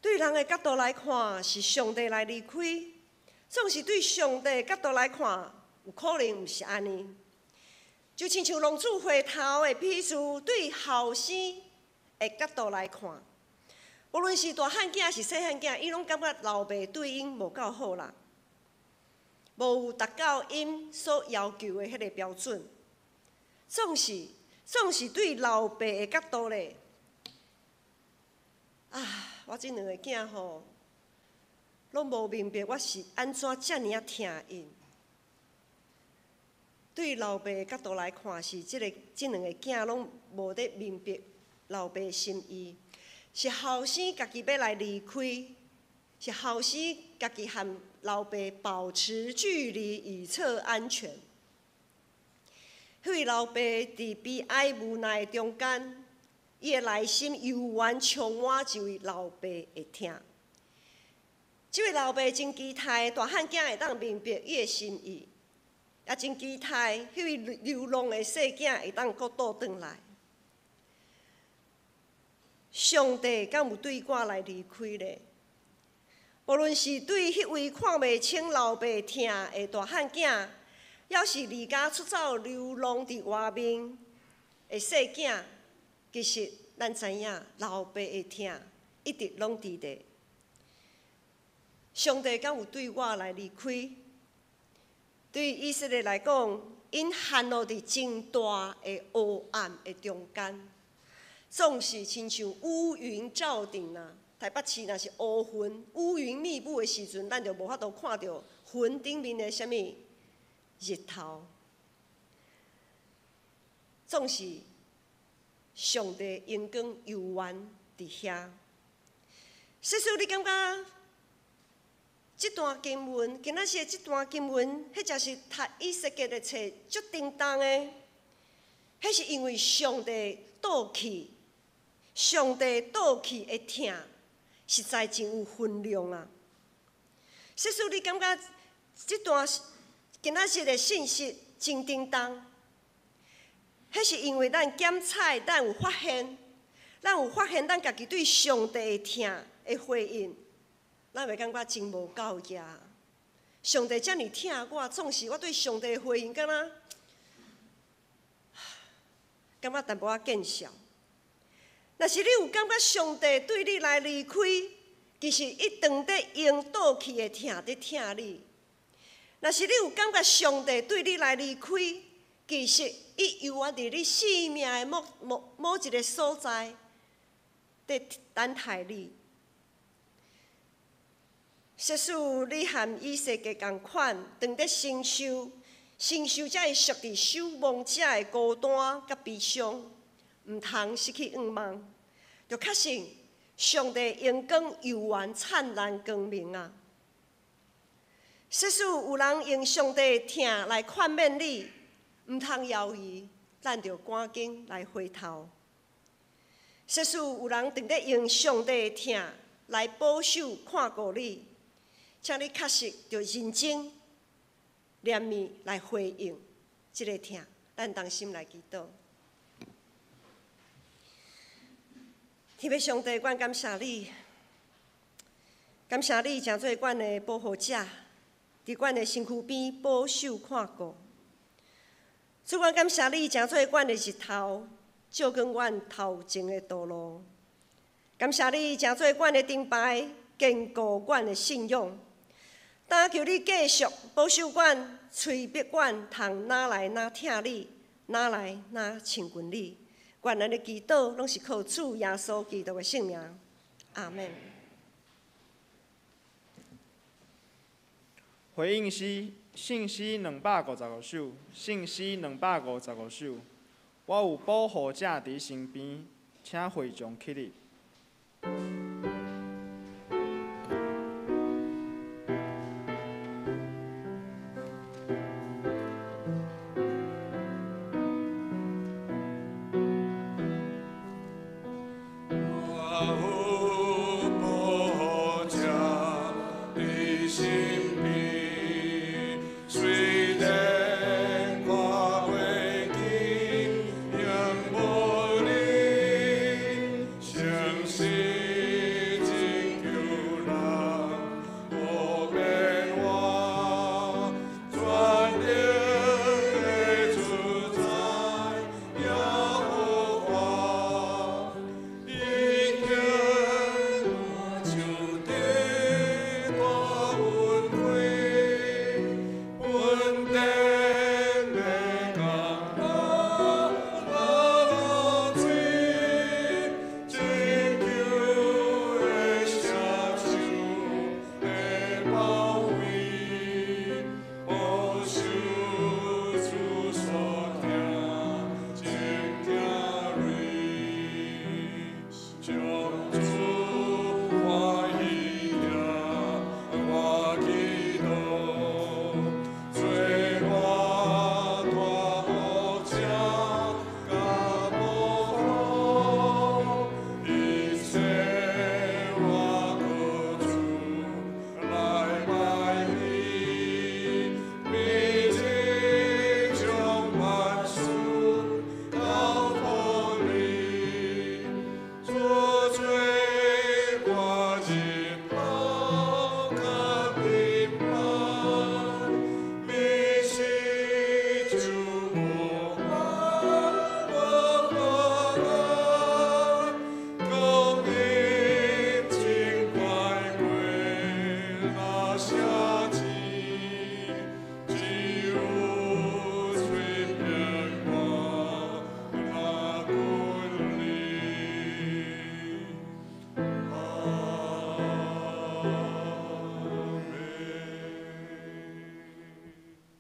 對人的角度來看，是上帝來離開；總是對上帝的角度來看，有可能毋是按呢。就親像浪子回頭的比喻，對後生的角度來看，無論是大漢囝抑是細漢囝，𪜶攏感覺老爸對𪜶無夠好啦，無有達到𪜶所要求的彼个標準。總是對老爸的角度咧，啊，我這兩个囝吼，攏無明白我是按怎遮爾仔疼𪜶。對老爸的角度來看，是這个這兩个囝攏無咧明白老爸的心意，是後生家己欲來離開，是後生家己和老爸保持距離以策安全。彼位老爸佇悲哀無奈中間，伊的內心猶原充滿一位老爸的疼。這位老爸真期待大漢囝會當明白伊的心意。也真期待彼位流浪的細囝會當閣倒轉來。上帝敢有對我來離開咧？無論是對彼位看袂清老爸疼的大漢囝，抑是離家出走流浪佇外面的細囝，其實咱知影老爸的疼一直攏佇咧。上帝敢有對我來離開？對以色列來講，𪜶陷落佇真大的黑暗的中間，總是親像烏雲罩頂啊。台北市若是烏雲、烏雲密布的時陣，咱就無法度看著雲頂面的啥物日頭。總是上帝榮光猶原佇遐。假使你感覺這段經文，今仔日這段經文，彼才是讀以西結的冊足沉重的，彼是因為上帝倒去，上帝倒去的疼，實在真有分量啊！假使你感覺這段今仔日的信息真沉重，彼是因為咱檢採，咱有發現，咱有發現咱家己對上帝的疼的回應。咱會感覺真無夠額。上帝遮爾疼我，總是我對上帝的回應，敢若感覺淡薄仔見笑。若是你有感覺上帝對你來離開，其實伊當咧用倒去的疼佇疼你。若是你有感覺上帝對你來離開，其實伊猶原佇你生命的某某某一个所在，佇等待你。即使你和以西結仝款，當咧承受承受這个屬佇守望者的孤單佮悲傷，毋通失去盼望，就確信上帝榮光猶原燦爛光明啊！即使有人用上帝的疼來勸勉你，毋通猶豫，咱著趕緊來回頭。即使有人當咧用上帝的疼來保守看顧你，請你確實著認真憐憫來回應這个疼。咱同心來祈禱。天父上帝，阮感謝你，感謝你成做阮的保護者，佇阮的身軀邊保守看顧。主，阮感謝你成做阮的日頭，照光阮頭前的道路。感謝你成做阮的燈牌，堅固阮的信仰。但求你继续保守阮，催逼阮，通哪来哪疼你，哪来哪亲近你。愿咱的祈祷拢是靠主耶稣基督的圣名。阿们。回应诗，圣诗255首，圣诗255首。我有保护者伫身边，请会众起立。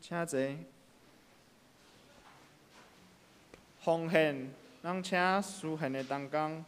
请坐。奉献，咱请司献的同工。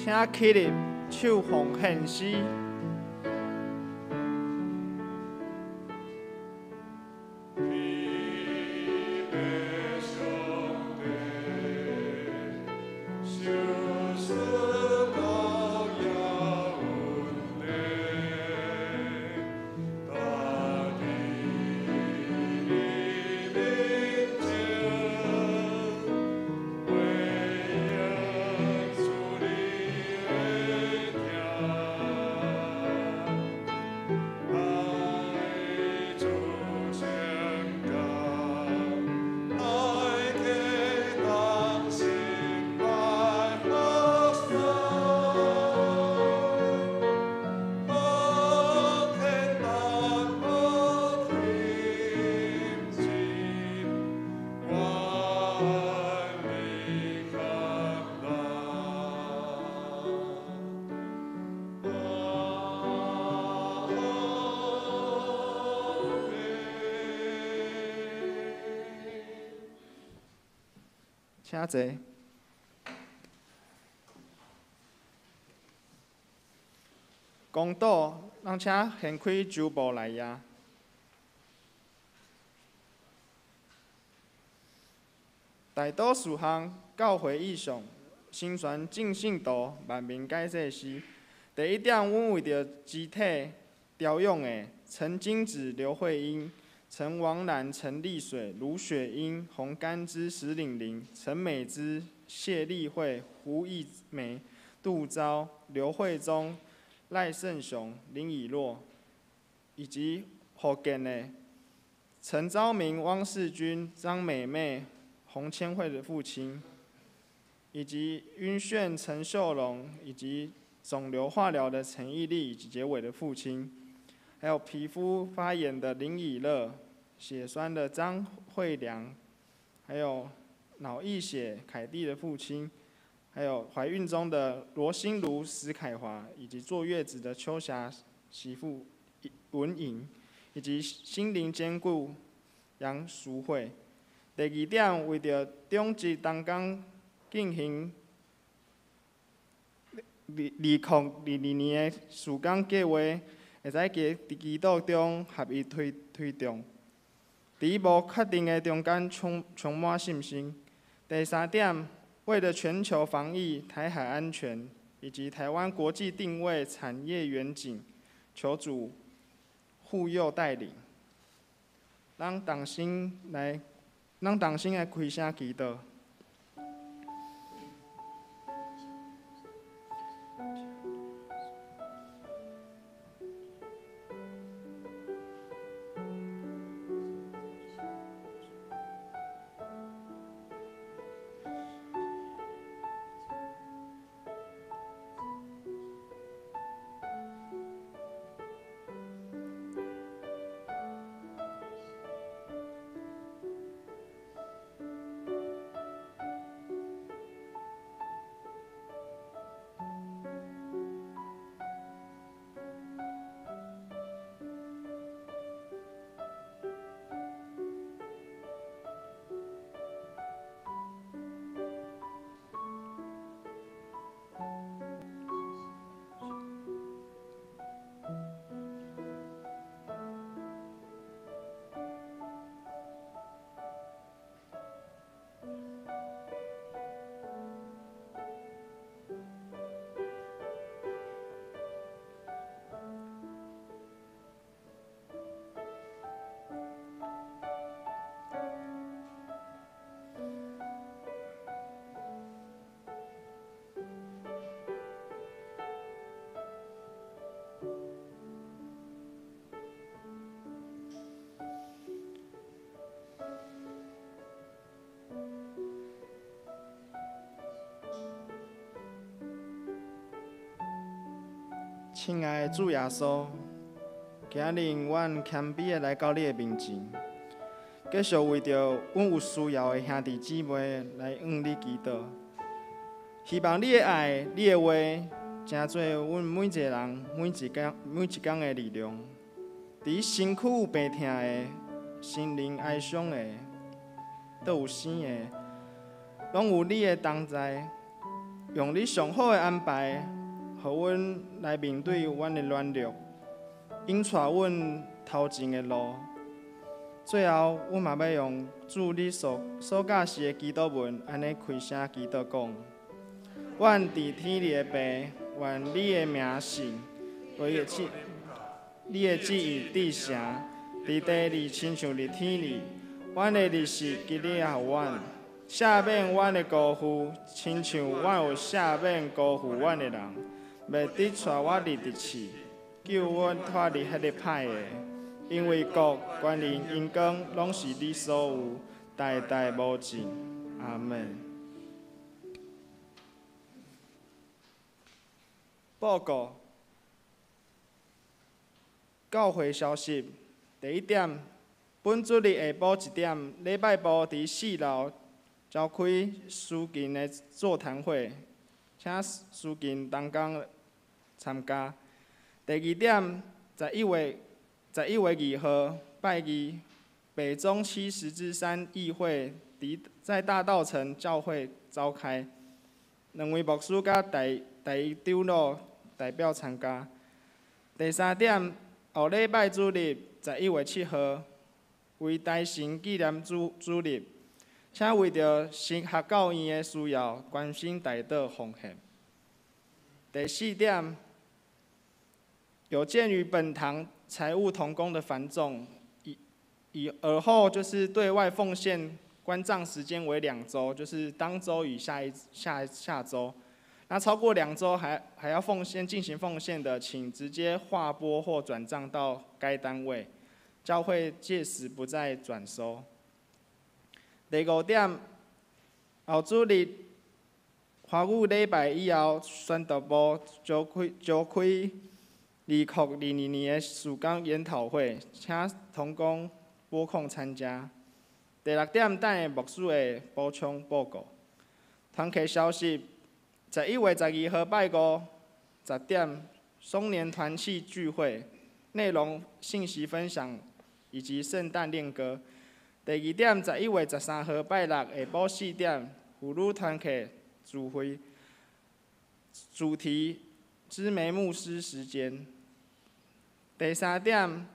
请起立，唱奉献诗。 耶。請坐。公道，咱請掀開周布來也。大多數項教會意向，新傳正信徒萬民解祭司。第一點，阮為著肢體調養的陳金子、劉慧英、陳王蘭、陳麗水、盧雪英、洪甘之、石玲玲、陳美芝、謝麗慧、胡義梅、杜昭、劉慧忠、賴勝雄、林以洛，以及福建的陳昭明、汪世軍、張美妹、洪千惠的父親，以及暈眩陳秀龍，以及腫瘤化療的陳義立以及結偉的父親，還有皮膚發炎的林以樂、血栓的張惠良，還有腦溢血凱蒂的父親，還有懷孕中的羅心如、石凱華，以及坐月子的秋霞媳婦文穎，以及心靈堅固楊淑慧。第二點，為著長職同工進行2022年的事工計劃，會使佇祈禱中合一推動。佇無確定的中間充滿信心。第三點，為了全球防疫、台海安全以及台灣國際定位、產業遠景，求主護佑帶領。咱同心來，咱同心來開聲祈禱。親愛的主耶穌，今日阮謙卑的來到你的面前，繼續為著阮有需要的兄弟姊妹來向你祈禱，希望你的愛、你的話，成做阮每一個人每一工、每一工的力量。佇身軀有病痛的、心靈哀傷的、都有生的，攏有你的同在，用你上好的安排。予阮來面對阮的軟弱，引帶阮頭前的路。最後，阮嘛欲用主你所教示的祈禱文，按呢開聲祈禱講：阮佇天裡的父，願你的名聖，你的旨意得成，佇地裡親像佇天裡。阮的日食今日予阮，赦免阮的辜負，親像阮有赦免辜負阮的人。袂得帶我入敵試，救阮脫離彼个歹的，因為國、權力、榮光，攏是你所有，代代無盡。阿們。報告，教會消息。第一點，本主日下晡1點，禮拜部佇4樓召開司琴的座談會，請司琴同工參加。第二點，11月2號拜二，北中70之三議會伫在大稻埕教會召開，兩位牧師佮大大長老代表參加。第三點，後禮拜主日11月7號，為台神紀念主主日，請為著神學教院的需要，關心代禱奉獻。第四點，有鑑於本堂財務同工的繁重，以而後就是對外奉獻關帳時間為2週，就是當週與下一下下週。那超過2週還要奉獻進行奉獻的，請直接劃撥或轉帳到該單位，教會屆時不再轉收。第五點，後主日華語禮拜以後，宣道部召開2022年的事工研討會，請同工撥空參加。第六點，等下牧師會補充報告。團契消息：11月12號拜五10點，松年團契聚會，內容信息分享以及聖誕戀歌。第二點，11月13號拜六下晡4點，婦女團契聚會，主題知梅牧師時間。第三點，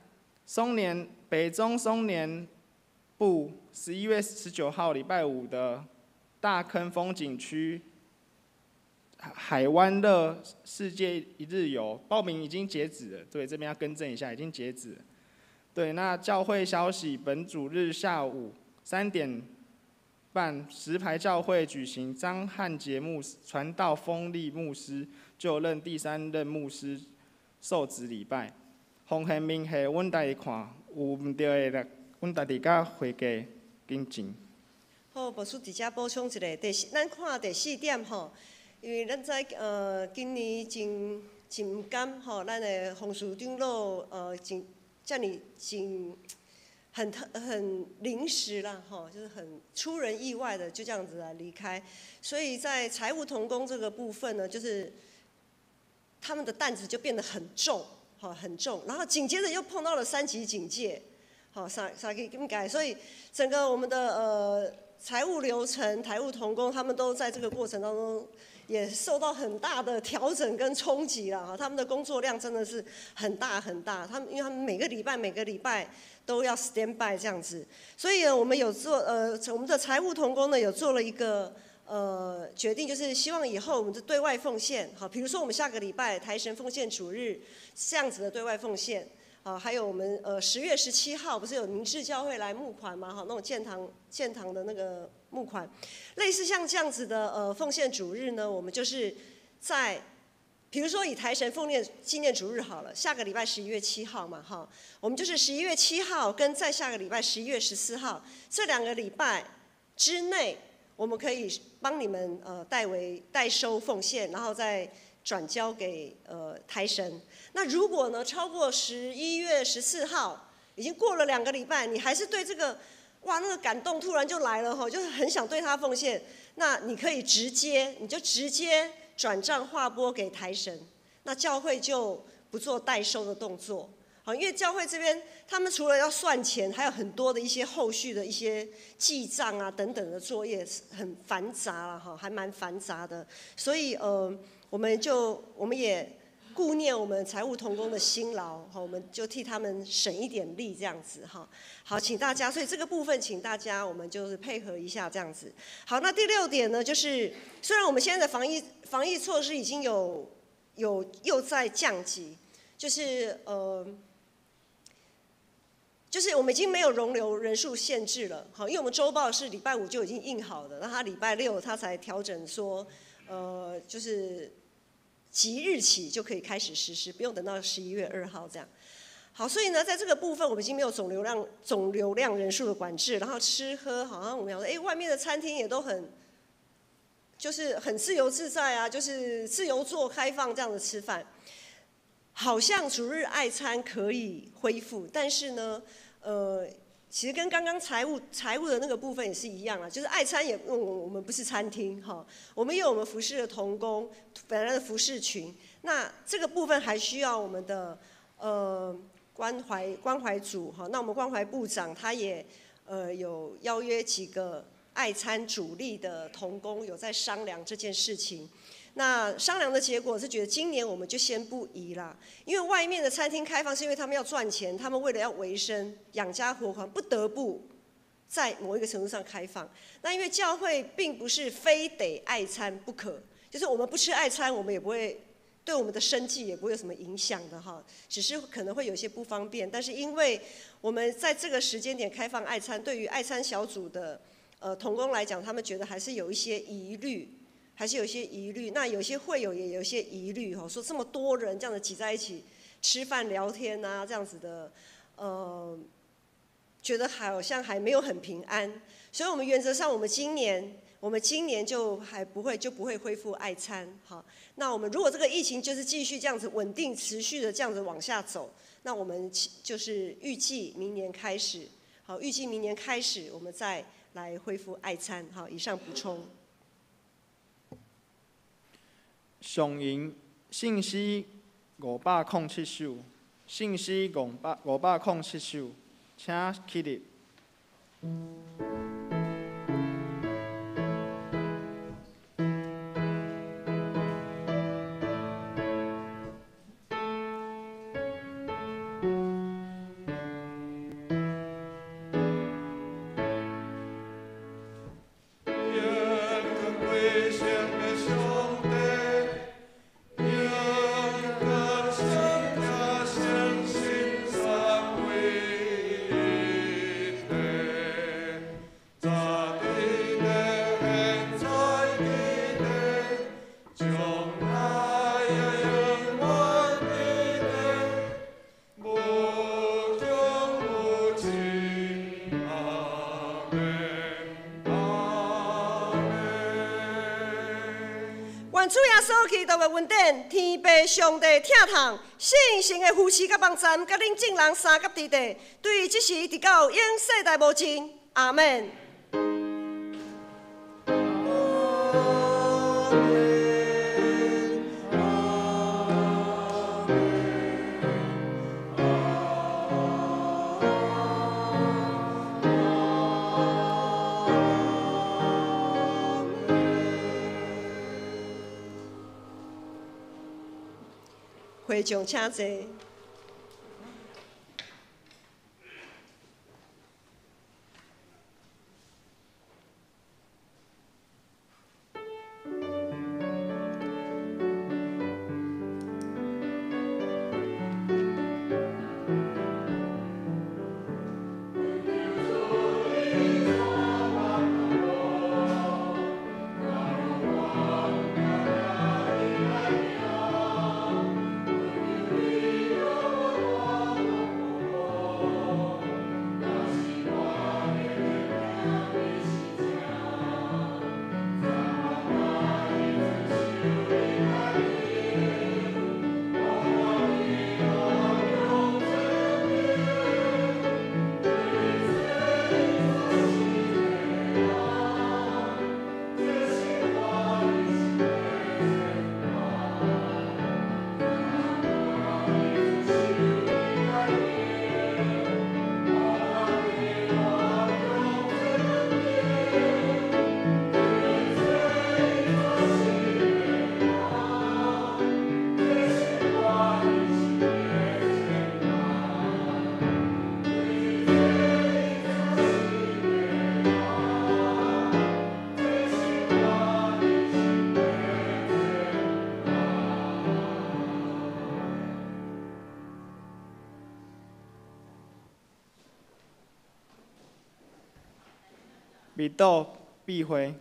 松年北中松年部11月19號禮拜五的大坑風景區海灣樂世界一日遊報名已經截止了，對，這邊要更正一下，已經截止了。對，那教會消息，本主日下午3點半，石牌教會舉行張漢傑牧師傳道豐利牧師就任第三任牧師受職禮拜。奉獻明細，阮家己看，有毋對的，阮家己佮會計更正。好，牧師佇遮補充一下，第四，咱看第四點吼，因為咱知今年真真毋甘吼，咱的洪署長老真遮爾真很特很臨時啦吼，就是很出人意外的就這樣子來離開，所以在財務同工這個部分呢，就是他們的擔子就變得很重，吼，很重，然後緊接着又碰到了三級警戒，好，三級警戒，所以整個我們的財務流程、財務同工，他們都在這個過程當中也受到很大的調整跟衝擊了哈。他們的工作量真的是很大很大，他們因為他們每個禮拜每個禮拜都要 stand by 這樣子，所以我們有做我們的財務同工呢有做了一個決定，就是希望以後我們的對外奉獻，好，比如說我們下個禮拜台神奉獻主日這樣子的對外奉獻。啊，還有我們10月17號不是有明志教會來募款嗎？哈，那種建堂的那個募款，類似像這樣子的奉獻主日呢，我們就是在，比如說以台神奉獻紀念主日好了，下個禮拜11月7號嘛，哈，我們就是十一月七號跟再下個禮拜十一月十四號這兩個禮拜之內，我們可以幫你們代為代收奉獻，然後再轉交給台神。那如果呢超過十一月十四號，已經過了2個禮拜，你還是對這個，哇，那個感動突然就來了哈，就是很想對他奉獻，那你可以直接，你就直接轉賬劃撥給台神，那教會就不做代收的動作。好，因為教會這邊他們除了要算錢，還有很多的一些後續的一些記賬啊等等的作業，很繁雜了哈，還蠻繁雜的。所以我們也顧念我們財務同工的辛勞，哈，我們就替他們省一點力這樣子哈。好，請大家，所以這個部分請大家我們就是配合一下這樣子。好，那第六點呢，就是雖然我們現在的防疫措施已經有又在降級，就是我們已經沒有容留人數限制了，好，因為我們週報是禮拜五就已經印好的，那他禮拜六他才調整說，就是即日起就可以開始實施，不用等到11月2號這樣。好，所以呢，在這個部分我們已經沒有總流量人數的管制，然後吃喝好像我們講說，哎，外面的餐廳也都很，就是很自由自在啊，就是自由做開放這樣的吃飯，好像主日愛餐可以恢復，但是呢，其實跟剛剛財務的那個部分也是一樣啊，就是愛餐也，我們不是餐廳哈，我們有我們服侍的同工，本來的服侍群，那這個部分還需要我們的關懷組哈，那我們關懷部長他也有邀約幾個爱餐主力的同工有在商量这件事情。那商量的结果是觉得今年我们就先不宜啦，因为外面的餐厅开放是因为他们要赚钱，他们为了要维生、养家活口，不得不在某一个程度上开放。那因为教会并不是非得爱餐不可，就是我们不吃爱餐，我们也不会对我们的生计也不会有什么影响的哈，只是可能会有些不方便。但是因为我们在这个时间点开放爱餐，对于爱餐小组的同工来讲，他们觉得还是有一些疑虑。还是有些疑虑，那有些会友也有一些疑虑吼，说这么多人这样子挤在一起吃饭聊天啊，这样子的，觉得好像还没有很平安，所以我们原则上，我们今年就还不会就不会恢复爱餐，好，那我们如果这个疫情就是继续这样子稳定持续的这样子往下走，那我们就是预计明年开始，好，预计明年开始我们再来恢复爱餐，好，以上补充。上引圣诗507首，圣诗507首，请起立。主耶稣基督的恩典，天父上帝疼痛，圣神的扶持佮帮助，佮恁众人相佮伫地，对这时直到永世代无尽。阿们。会众请坐。密道闭会。